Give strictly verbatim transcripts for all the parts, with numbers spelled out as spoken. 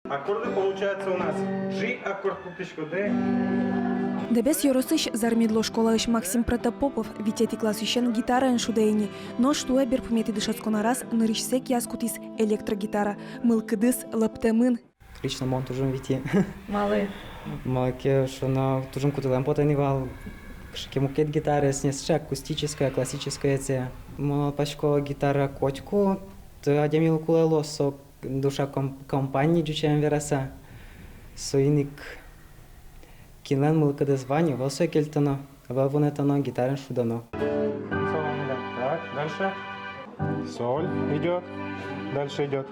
Аккорды получаются у нас. G аккорд пуктӥськоды. Дэбес ёросысь Зар-Медло школаысь Максим Протопопов витетӥ классысен гитараен шудэ ини. Нош туэ берпуметӥ дышетскон араз нырысьсэ кияз кутӥз электрогитара. Мылкыдыз лӧптэмын. Лично мон туж ум вити. Малы? Малы ке шуоно, туж ум кутылэм потэ ни вал кыӵе ке мукет гитараез, не сыӵе акустическое, классическое ӧте. Мон малпасько, гитара котьку та адямилы кулэ луоз, со душа ком-, компании, ӟуч сямен вераса. Соин ик кинлэн мылкыдыз вань, ӧвӧл сое кельтоно, ӧвӧл вунэтоно, гитараен шудоно. Так, дальше. Соль идёт. Дальше идёт.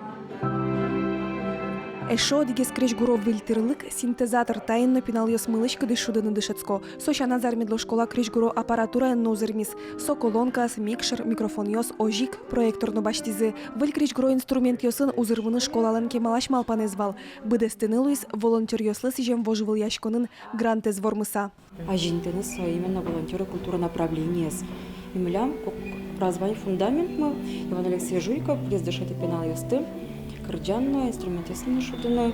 Эшшо одӥгез крезьгуро выль тӥрлык — синтезатор. Таин но пиналъёс мылысь-кыдысь шудыны дышетско. Со сяна Зар-Медло школа крезьгуро аппаратураен но узырмиз. Со колонкаос, микшер, микрофонъёс, озьы ик проектор но басьтӥзы. Выль крезьгуро инструментъёсын узырмыны школалэн кемалась малпанэз вал. Быдэстыны луиз волонтёръёслы сӥзем вожвылъяськонын грантэз вормыса. Азинтыны со именно волонтёры культура направлениез. И милям кук раз вань фундаментмы: Иван Алексеевич Жуйков, кудӥз дышетэ пиналъёсты кырӟан но, инструментъёсын но шудыны.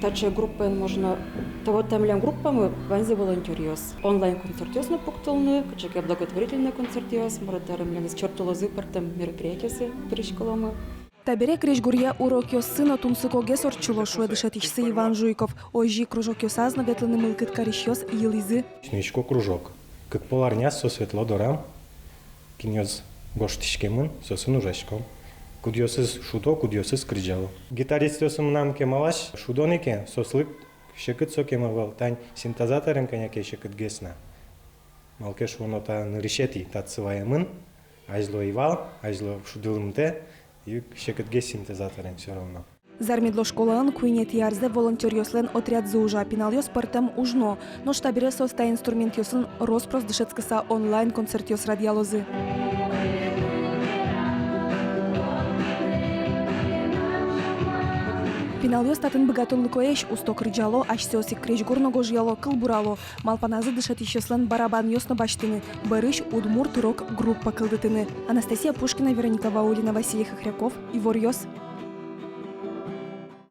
Таӵе группаен можно, та вот та милям группамы ваньзы волонтёръёс. Онлайн-концертъёс но пуктылыны, кыӵе ке благотворительной концертъёс, мар-а, табере милемыз чортылозы пӧртэм мероприятиосы, пыриськыломы. Табере крезьгуръя урокъёссы но тунсыкогес ортчыло, шуэ дышетӥсьсы Иван Жуйков. Озьы кружокъёсаз но ветлыны мылкыд карисьёс йылӥзы. Синмасько кружок. Кык пол арняз соос ветло дорам, кинъёс гожтӥськемын, соосын ужаськом. Кудъёсыз шудо, кудъёсыз кырӟало. Гитаристъёсы мынам кемалась, шудо ни ке, соослы секыт сокем ӧвӧл, тань синтезаторен кӧня ке секытгес на. Малы ке шуоно, та нырысетӥ татчы ваемын, азьло ӧй вал, азьло шудылымтэ, и секытгес синтезаторен всё равно. Зар-Медло школаын куинетӥ арзэ волонтёръёслэн отрядзы ужа, пиналъёс пӧртэм уж но. Нош табере соос та инструментъёсын рос-прос дышетскыса онлайн-концертъёс радъялозы. Пиналъёс татын быгатонлыкоесь, усто кырӟало, асьсэос ик крезьгур но гожъяло, кылбурало. Малпаназы дышетӥсьёслэн барабанъёс но басьтыны, бӧрысь удмурт рок-группа кылдытыны. Анастасия Пушкина, Вероника Ваулина, Василий Хохряков, «Иворъёс».